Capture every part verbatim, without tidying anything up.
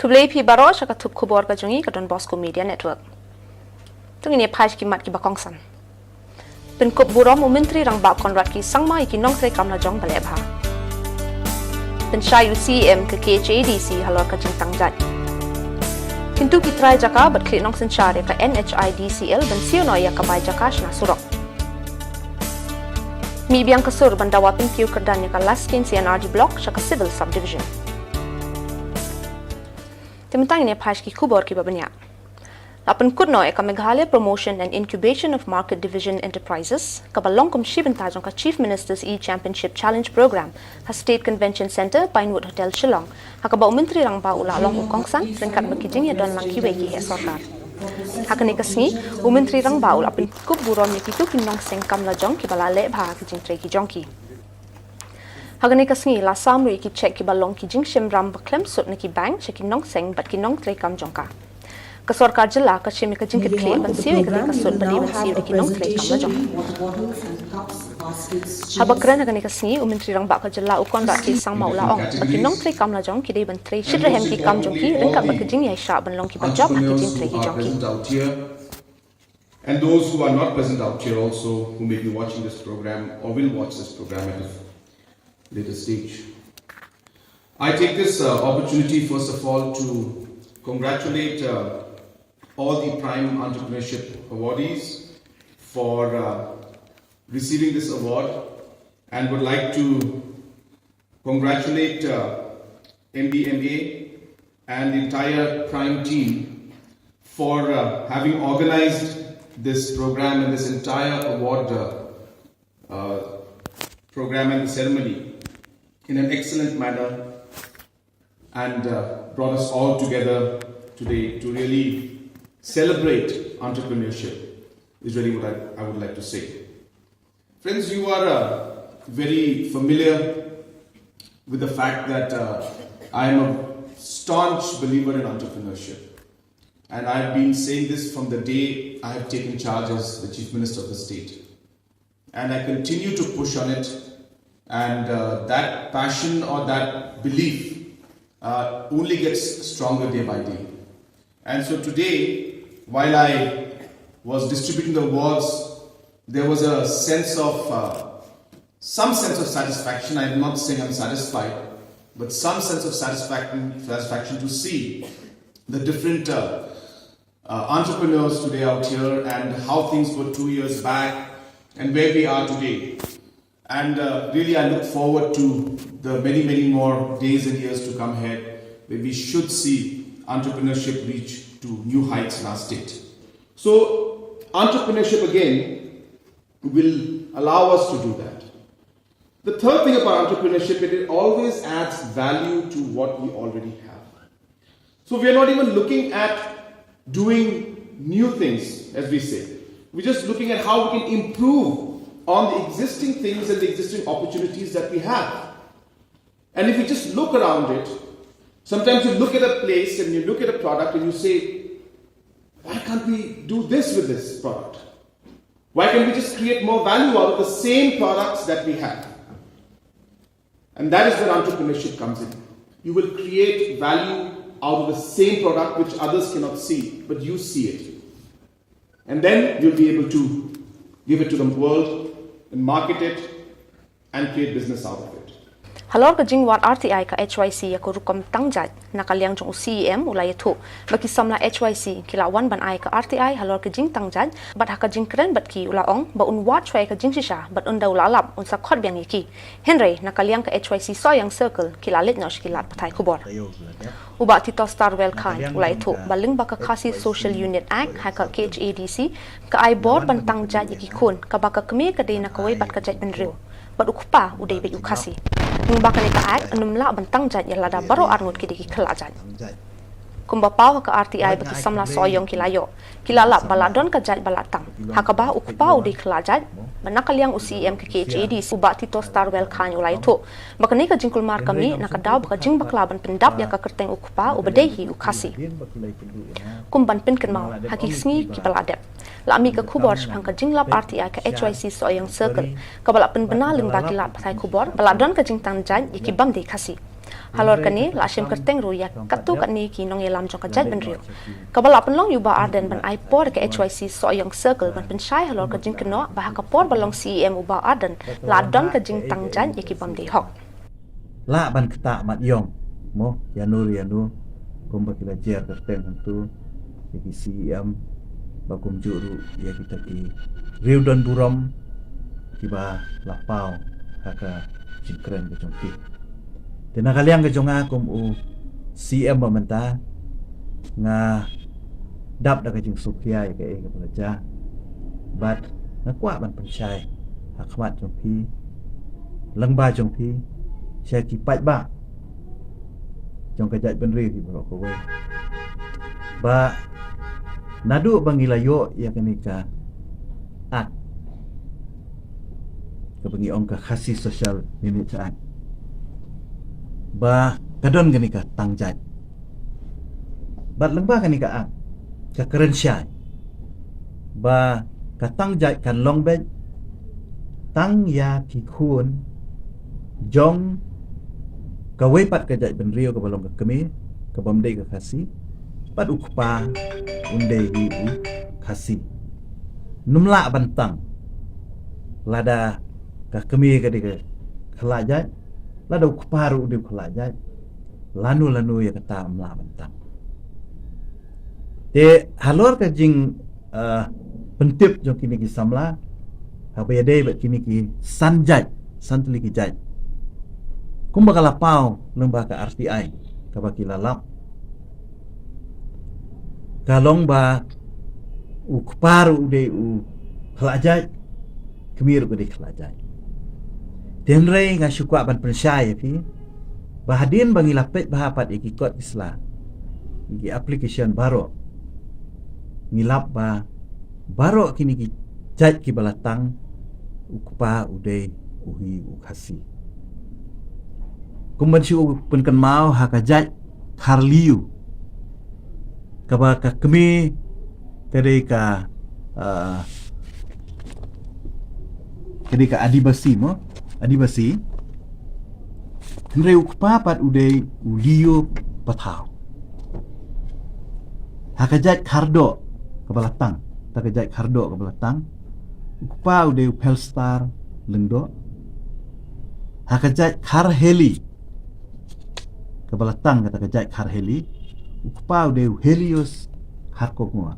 Khublei phi baroh sha ka thup khubor ka jong ngi ka Don Bosco Media Network. To ngin ïa phai sha ki mat kiba kongsan. Pynkup burom u Myntri Rangbah Conrad K Sangma ïa ki nongtrei kam lajong ba leh bha. Pynshai u CEM ka KHADC halor ka jingtang jait. Kyntu ki trai jaka bad khlieh nongsynshar ïa ka NHIDCL ban siew noh ïa ka bai jaka shna surok. Mih biang ka sur ban dawa pynkiew kyrdan ïa ka Laskein C&RD Block sha ka Civil Subdivision. Te mynta ngin ïa phai sha ki khubor kiba bniah. La pynkut noh ïa ka Meghalaya Promotion and Incubation of Market Division Enterprises, kaba long kum shi bynta jong ka Chief Minister's E-Championship Challenge Programme ha State Convention Centre, Pinewood Hotel, Shillong, ha kaba u Myntri Rangbah u la long u kongsan ryngkat bad ki jingïadon lang kiwei ki heh sorkar. Ha kane ka sngi, u Myntri Rangbah u la pynkup burom ïa kito ki nongseng kam lajong kiba la leh bha ha ki jingtrei ki jong ki. Ha kane ka sngi la sam ruh ïa ki cheque kiba long ki jingshim ram ba khlem sut na ki bank sha ki nongseng bad ki nongtrei kam jong ka. Ka sorkar jylla ka shim ïa ka jingkitkhlieh ban siew ïa kane ka sut ba dei ban siew da ki nongtrei kam lajong. Haba kren ha kane ka sngi, u Myntri Rangbah ka jylla u Conrad K Sangma u la ong ba ki nongtrei kam lajong ki dei ban trei shitrhem ki kam jong ki ryngkat bad ka jingïaishah ban long kiba jop ha ki jingtrei ki jong ki. And those who are not present out here also, who may be watching this program or will watch this program at a later stage. I take this uh, opportunity, first of all, to congratulate uh, all the Prime Entrepreneurship awardees for uh, receiving this award, and would like to congratulate uh, M D M A and the entire Prime team for uh, having organized this program and this entire award uh, uh, program and the ceremony in an excellent manner, and uh, brought us all together today to really celebrate entrepreneurship, is really what I, I would like to say. Friends, you are uh, very familiar with the fact that uh, I am a staunch believer in entrepreneurship. And I've been saying this from the day I have taken charge as the Chief Minister of the state. And I continue to push on it. And uh, that passion or that belief uh, only gets stronger day by day. And so today, while I was distributing the awards, there was a sense of uh, some sense of satisfaction. I'm not saying I'm satisfied, but some sense of satisfaction, satisfaction to see the different uh, uh, entrepreneurs today out here and how things were two years back and where we are today. And uh, really, I look forward to the many, many more days and years to come ahead where we should see entrepreneurship reach to new heights in our state. So, entrepreneurship again will allow us to do that. The third thing about entrepreneurship, it always adds value to what we already have. So we are not even looking at doing new things, as we say. We're just looking at how we can improve on the existing things and the existing opportunities that we have. And if you just look around it, sometimes you look at a place and you look at a product and you say, "Why can't we do this with this product? Why can't we just create more value out of the same products that we have?" And that is where entrepreneurship comes in. You will create value out of the same product which others cannot see, but you see it. And then you'll be able to give it to the world and market it and create business out of it. Halor ka jingwad R T I ka H Y C ïa ka rukom tang jait, na ka liang jong u C E M u la ïathuh ba ki samla H Y C ki la wan ban ai ka R T I halor ka jingtang jait, bad ha ka jingkren bad ki u la ong ba un wad shuwa ïa ka jingshisha bad ynda u la lap un sa khot biang ïa ki. Hynrei na ka liang ka H Y C Sohiong Circle ki la leit noh sha ki lad pathai khubor. U Bah Tito Starwell Chyne u la ïathuh ba lyngba ka Khasi Social Unit Act ha ka K H A D C ka ai bor ban tang jait ïa ki khun, kaba ka kmie ka dei na kawei pat ka jaitbynriew bad u kpa u dei beit u Khasi. Lyngba kane ka Act ym lah ban tang jait ïa lada baroh arngut ki dei ki khlad jait. Kumba paw ha ka R T I ba ki samla Sohiong ki la ïoh, ki la lap ba la don ka jait ba la tang, ha kaba u kpa u dei khlad jait. Bad na ka liang u C E M ka K H A D C u Bah Tito Starwell Chyne u la ïathuh ba kane ka jingkulmar ka mih na ka daw ba ka jingbakla ban pyndap ïa ka kyrteng u kpa uba dei hi u Khasi. Kum ban pynkynmaw, ha ki sngi kiba la dep la mih ka khubor shaphang ka jinglap R T I ka H Y C Sohiong Circle, kaba la pynbna lyngba ki lad pathai khubor ba la don ka jingtang jait ïa ki bym dei Khasi. Halor kane la shim kyrteng ruh ïa katto katne ki nongïalam jong ka jaitbynriew. Kaba la pynlong ïa u Bah Ardent ban ai por ka H Y C Sohiong Circle ban pynshai halor ka jingkynnoh ba ha ka por ba long C E M u Bah Ardent la don ka jingtang jait ïa ki bym dei hok. Lah ban ktah mat ïong mo ïa no ïa no kumba ki la jer kyrteng hangtu ïa ki C E M ba kumjuh ruh ïa kita ki riew don burom kiba la paw ha ka jingkren ka jong ki. Te na ka liang ka jong nga kum u C M ba mynta nga dap da ka jingsngewkhia ïa kaei kaba la jia bad nga kwah ban pynshai ha khmat jong phi lyngba jong phi sha ki paidbah jong ka jaitbynriew hi baroh kawei ba naduh ba ngi la ïoh ïa kane ka ak kaba ngi ong ka Khasi Social Unit Act ba ka don kane ka tang jait bad lyngba kane ka ak ka kren shai ba ka tang jait kan long beit tang ïa ki khun jong kawei pat ka jaitbynriew kaba long ka kmie kaba ym dei ka Khasi bad u kpa un dei hi u Khasi. Ym lah ban tang lada ka kmie ka dei ka khlajait lada u kpa ruh u dei u khlajait lano lano ïa kata ym lah ban tang. Te halor ka jing uh, pyntip jong kine ki samla haba ïadei bad kine ki san jait san tylli ki jait kumba ka la paw lyngba ka R T I kaba ki la lap ka long ba u kpa ruh u dei u khlajait kmie ruh ka dei khlajait. Te hynrei nga shu kwah ban pynshai ïa phi ba hadien ba ngi la peit bha pat ïa ki kot ki sla ïa ki application baroh ngi lap ba baroh kine ki jait kiba la tang u kpa u dei u hi u Khasi. Kumban shu pynkynmaw ha ka jait Kharliu kaba ka kmie ka dei ka uh, ka dei ka Adibasi mo Adibasi. Hynrei u kpa pat u dei u Liu Pathaw. Ha ka jait Khardoh kaba la tang ta ka jait Khardoh kaba la tang u kpa u dei u Phelstar Lyngdoh. Ha ka jait Kharheli kaba la tang kata ka jait Kharheli u kpa u dei u Helios Kharkongwa.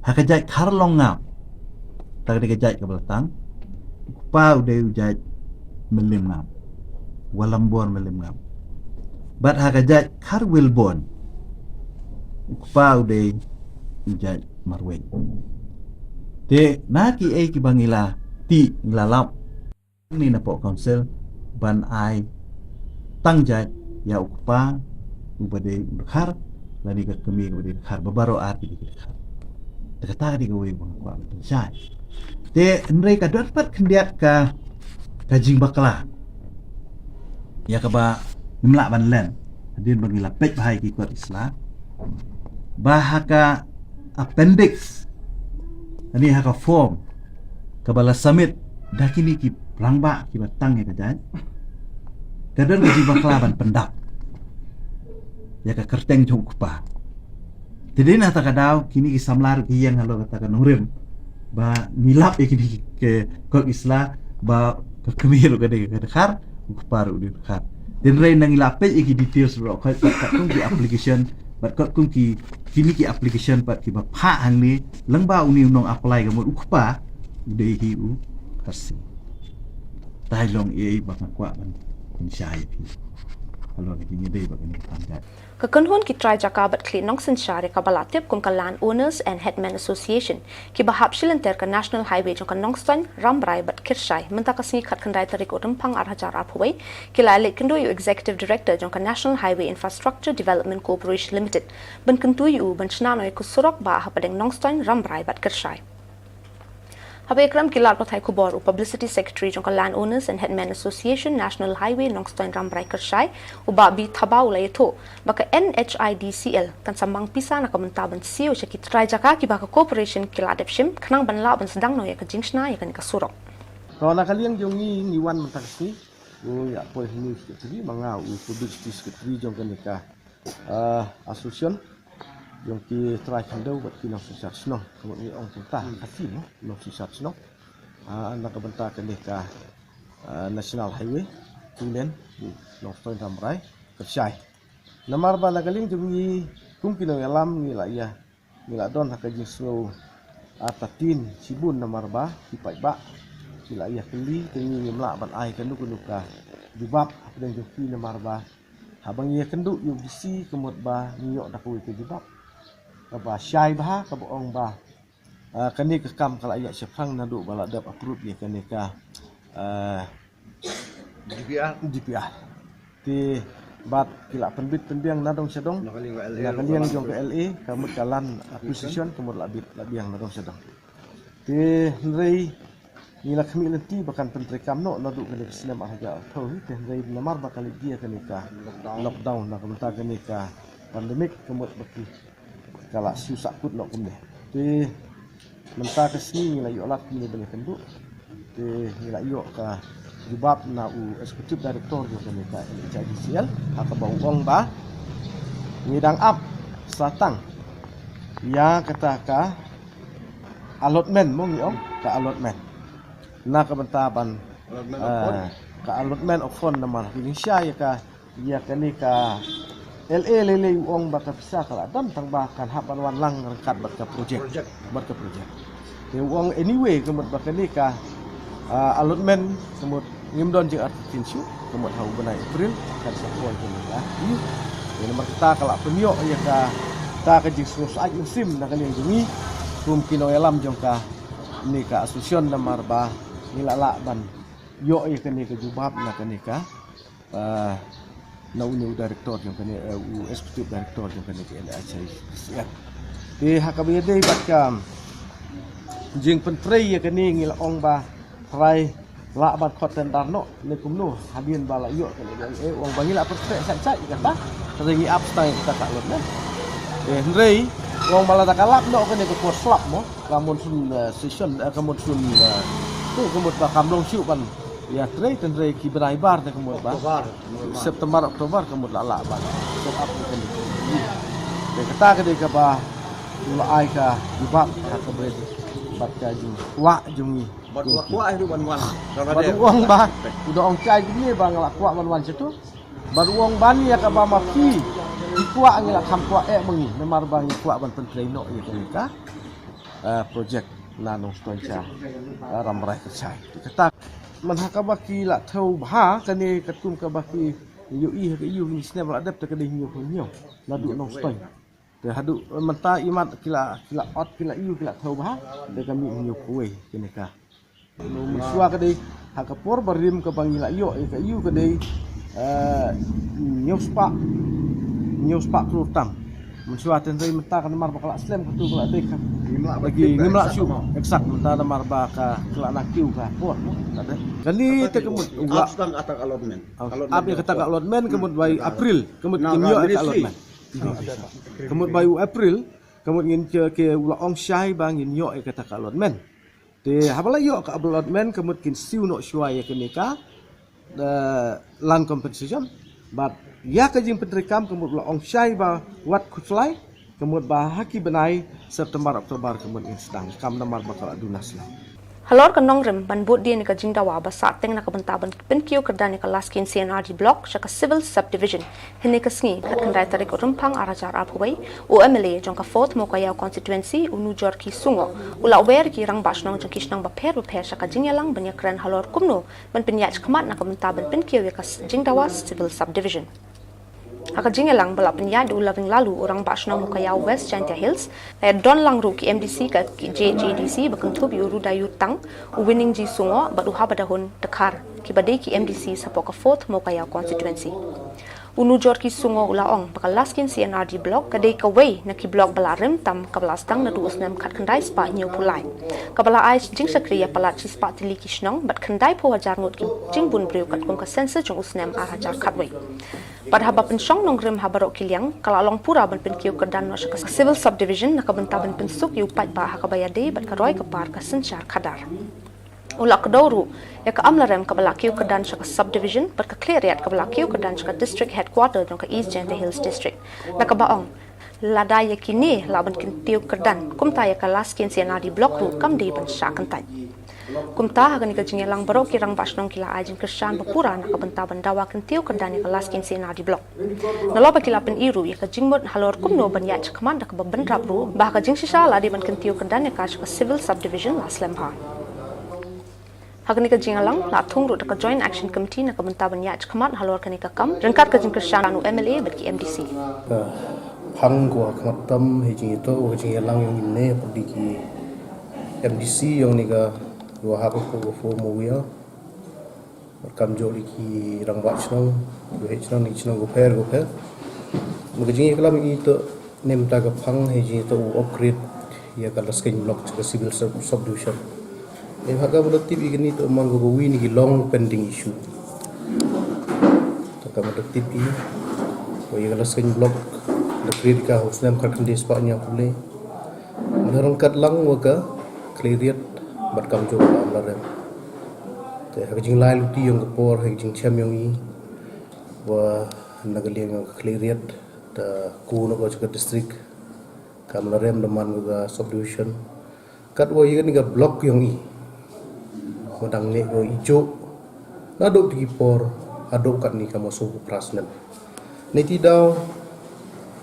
Ha ka jait Kharlongngap ta ka dei ka jait kaba la tang u kpa u dei u jait Mylliem Ngap Walambor Mylliem Ngap. Bad ha ka jait Kharwilbon u kpa u dei u jait Marwei. Te na ki ei kiba ngi la ti ngi la lap ni na pok council ban ai tang jait ïa u kpa u ba dei u dkhar lane ka kmie ka ba dei dkhar ba baroh ar ki dei ki dkhar. Te kata ka dei ka wei ba nga kwah ban pynshai. Te hynrei ka don pat khyndiat ka ka jingbakla ïa kaba ngim lah ban len hadien ba ngi la peit bha ïa ki kot ki sla ba ha ka appendix ani ha ka form kaba la submit da kine ki rangbah kiba tang ïa ka jait ka don ka jingbakla ban pyndap ïa ka kyrteng jong u kpa. Te dei na kata ka daw kine ki samla ruh ki ïeng halor kata ka nongrim ba ngi lap ïa kine ki kot ki sla ba ka kmie ruh ka dei ka dkhar u kpa ruh u dei u dkhar. Te hynrei na ngi la peit ïa ki details baroh khoit pat katkum ki application bad katkum ki kine ki application pat kiba phah hangne lyngba une u nong apply ka mut u kpa u dei hi u Khasi. Tai long ei ba nga kwah ban pynshai ïa phi halor ka jingïadei bad kane ka tang jait. Ka kynhun ki trai jaka bad khlieh nongsynshar ïa kaba la tip kum ka Land Owners and Headmen Association kiba hap shilynter ka National Highway jong ka Nongstoiñ, Rambrai bad Kyrshai mynta ka sngi khatkhyndai tarik u Rymphang ar hajar arphew wei ki la leit kynduh ïa u Executive Director jong ka National Highway Infrastructure Development Corporation Limited ban kyntu ïa u ban shna noh ïa ka surok ba hapdeng Nongstoiñ, Rambrai bad Kyrshai. Haba ïakren ki lad pathai khubor u Publicity Secretary jong ka Land Owners and Headmen Association National Highway Nongstoiñ, Rambrai, Kyrshai u Bah B Thabah u la ïathuh ba ka N H I D C L kan sa mang pisa na ka bynta ban siew sha ki trai jaka kiba ka corporation ki la dep shim khnang ban lah ban sdang noh ïa ka jingshna ïa kane ka surok. To na ka liang jong ngi ngi wan mynta ka sngi U ïa poi hynñiew secretary, ma nga u publicity secretary jong kane ka, ah, association jong ki trai khyndew bad ki nongsynshar shnong, ka mut ngi ong kumta ha Khasi, no, nongsynshar shnong. Ah, na ka bynta kane ka, ah, National Highway two lane, Nongstoiñ Rambrai Kyrshai. Namar ba na ka liang jong ngi kum ki nongïalam ngi la ïa, ngi la don ha ka jingsngew artatien shibun namar ba ki paidbah ki la ïa kylli, te ngi ngim lah ban ai kano kano ka jubab hapdeng jong ki namar ba haba ngi ïakynduh ïa u D C ka mut ba ngi ïoh da kawei ka jubab kaba shai bha, kaba ong ba, ah, kane ka kam ka la ïaid shaphrang naduh ba la dep approve ïa kane ka, ah, D P R. D P R. Te bad ki la pynbit pynbiang na dong sha dong. Na ka liang ka L A, na ka liang jong ka L A, ka mut ka land acquisition, ka mut la bit la biang na dong sha dong. Te hynrei ngi la khmih lynti ba kan pyntreikam noh naduh kane ka snem ar hajar arphew hi, te hynrei namar ba ka leit jia kane ka lockdown, na ka bynta kane ka pandemic, ka mut ba ki ka la shu sahkut noh kumne. Te mynta ka sngi ngi la ïoh lad kumne ban ïakynduh. Te ngi la ïoh ka jubab na u executive director jong kane ka N H I D C L, ha kaba u ong ba ngi dang ap sa tang ïa kata ka allotment, mo, ngi ong ka allotment. Na ka bynta ban, allotment of fund, eh, ka allotment of fund namar ngi shai ïa ka ïa kane ka L A lei lei u ong ba ka pisa ka la dam tang ba kan hap ban wan lang ryngkat bad ka project. Project. Bad ka project. Te u ong anyway ka mut ba kane ka, ah, allotment ka mut ngim don jingartatien shuh, ka mut ha u bnai April kan sa poi kane ka. Te namar kata ka la pynïoh ïa kata ka jingsngew syaid mynsiem na ka liang jong ngi kum ki nongïalam jong kane ka association namar ba ngi la lah ban ïoh ïa kane ka jubab na kane ka, ah, na une u director jong kane, eh, u executive director jong kane ka N H I D C L. Te ha kaba ïadei bad ka jingpyntrei ïa kane ngi la ong ba trai lah ban khot tender noh ne kumno, hadien ba la ïoh kane ka L A, u ong ba ngi la pyntrei shait shait ïa kata. Trai ngi ap tang ïa kata ka allotment. Eh, hynrei u ong ba lada ka lap noh kane ka por slap, mo, ka monsoon, eh, season, eh, ka monsoon, eh, tu ka mut ba kam long shuh ban ïatrei, te hynrei ki bnai bar te ka mut ba October, September, October ka mut la lah ban set up ïa kane. Te kata ka dei kaba u la ai ka jubab ha kaba ïadei bad ka jingkwah jong ngi. Bad u la kwah hi ruh ban wan. Bad u ong ba u da ong shai kumne ba nga la kwah ban wan shatu. Bad u ong ba ïa kaba ma phi phi kwah, ngi la kham kwah eh ma ngi namar ba ngi kwah ban pyntrei noh ïa kane ka, eh, project na Nongstoiñ sha, eh, Rambrai Kyrshai. Kata man ha kaba ki la thew bha kane katkum kaba ki ïohi ha ka ïew, ngi snem la dep te ka dei hynñiew phew hynñiew naduh Nongstoiñ. Te haduh mynta imat ki la, ki la ot, ki la ïoh, ki la thew bha te ka mih hynñiew phew wei kane ka. Mynshuwa ka dei ha ka por barim kaba ngi la ïoh ïa ka ïew ka dei, eh, hynñiew spah, hynñiew spah klur tam. Mynshuwa te hynrei mynta ka namar ba ka la slem katu ka la dei ka, ngim lah ba ki, ngim lah shuh exact mynta namar ba ka, ka la nang kiew ka por, no? Ka dei kane te ka mut u la ap tang ïa kata ka allotment. Ap ïa kata ka allotment ka mut bai April ka mut ngin ïoh ïa ka allotment. Ka mut bai u April ka mut ngin, ke, ke u la ong shai ba ngin ïoh ïa kata ka allotment. Te haba la ïoh ka allotment ka mut kin siew noh shuwa ïa kane ka, eh, land compensation. Bad ïa ka jingpyntreikam ka mut la ong shai ba wat khuslai ka mut ba ha ki bnai September, October ka mut ngin sdang kam namar ba ka la duna slem. Halor ka nongrim ban bud die ne ka jingdawa ba sahteng na ka bynta ban pynkiew kyrdan ïa ka Laskin C and R D Block sha ka Civil Subdivision, hynne ka sngi, khatkhyndai tarik u Rymphang ar hajar arphew wei, u M L A jong ka Fourth Mowkaiaw Constituency, u Nujorki Sungo, u la wer ïa ki rangbah shnong jong ki shnong bapher bapher sha ka jingïalang ban ïakren halor kumno ban pynïaid khmat na ka bynta ban pynkiew ïa ka s-, jingdawa Civil Subdivision. Ha ka jingïalang ba la pynïaid da u Loving Laloo, u rangbah shnong Mowkaiaw West Jaintia Hills, la ïadon lang ruh ki M D C ka, ki J H A D C ba kynthup ïa u Rudaiyur Tang, u Winningjee Sungo bad u Habadahun Dkhar, kiba dei ki M D C shapoh ka Fourth Mowkaiaw Constituency. U Nujorki Sungo u la ong ba ka Laskin C and R D Block ka dei kawei na ki block ba la rim tam kaba la sdang naduh u snem khatkhyndai spah hynñiewphew lai, kaba la ai jingshakri ïa palat shispah tylli ki shnong bad khyndaiphew hajar ngut ki jingbun briew katkum ka census jong u snem ar hajar khatwei. Bad haba pynshong nongrim ha baroh ki liang, ka la long pura ban pynkiew kyrdan noh sha ka Civil Subdivision na ka bynta ban pynsuk ïa u paidbah ha kaba ïadei bad ka roi ka par ka synshar khadar. U la kdew ruh ïa ka Amlarem kaba la kiew kyrdan sha ka subdivision bad ka Khliehriat kaba la kiew kyrdan sha ka district headquarter jong ka East Jaintia Hills District, na kaba ong lada ïa kine lah ban kyntiew kyrdan, kumta ïa ka Laskien C and R D block ruh kam dei ban shah kyntait. Kumta ha kane ka jingïalang baroh ki rangbah shnong ki la ai jingkyrshan ba pura na ka bynta ban dawa kyntiew kyrdan ïa ka Laskien C and R D block. Nalor ba ki la pyni ruh ïa ka jingmut halor kumno ban ïaid shakhmat da kaba bynrap ruh ba ha ka jingshisha lah dei ban kyntiew kyrdan ïa ka sha ka civil subdivision la slem bha. Ha kane ka jingïalang la thung ruh da ka Joint Action Committee na ka bynta ban ïaid shakhmat halor kane ka kam ryngkat ka jingkyrshan u M L A bad ki M D C. Ka phang ko ha khmat tam hi jingïatoh ka jingïalang ïong ine pyrdi ki M D C ïong ni ka Luahak ko ko fo mo wia. Kam jok li ki rangbah shnong, ko hei shnong ni shnong ko pher ko pher. Mo ka jingïalang ïong ito nem ta ka phang hi jingïatoh u upgrade ïa ka Laskeiñ block cha ka civil sub subdivision. Em ha ka ba da tip i kani to man ko ko wi ni ki long pending issue. To ka ba da tip i ko ïa ka Laskeiñ block da create ka hos nem kar khande spah nya pule. Mada rong kat lang wa ka Khliehriat bad kam jong ka Amlarem. Te ha ka jinglai luti ïong ka por ha ka jingchem ïong i wa na ka liang ïong ka Khliehriat ta ku na ko cha ka district. Ka Amlarem da man ka subdivision. Kat wa ïa kani ka block ïong i. Wa dang ne ko i jok. Na dok ti ki por adok kat ni ka mo so ku pras nem. Ni ti daw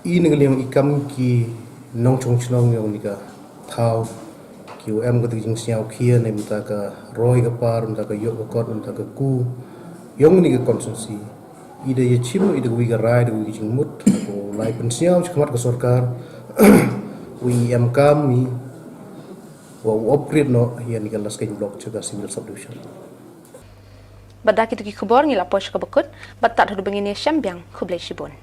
i ni ka liang i kam ki nongchong chnong ïong ni ka thaw. Ki u em ka ti jingsñiaw khia ni mynta ka roi ka par, mynta ka yok ka kot, mynta ka ku. Ïong ni ka constituency. I da ïa chim, i da wi ka rai, da wi ka jingmut, ko lai pynsñiaw, chi khmat ka sorkar, wi em kam, i, wa u upgrade no, ïa ni ka Laskeiñ block, cha ka civil subdivision. Bad da ki tu ki khubor ngi la poi sha ka bakut, bad tad haduh ba ngin ïa shem biang, khublei shibun.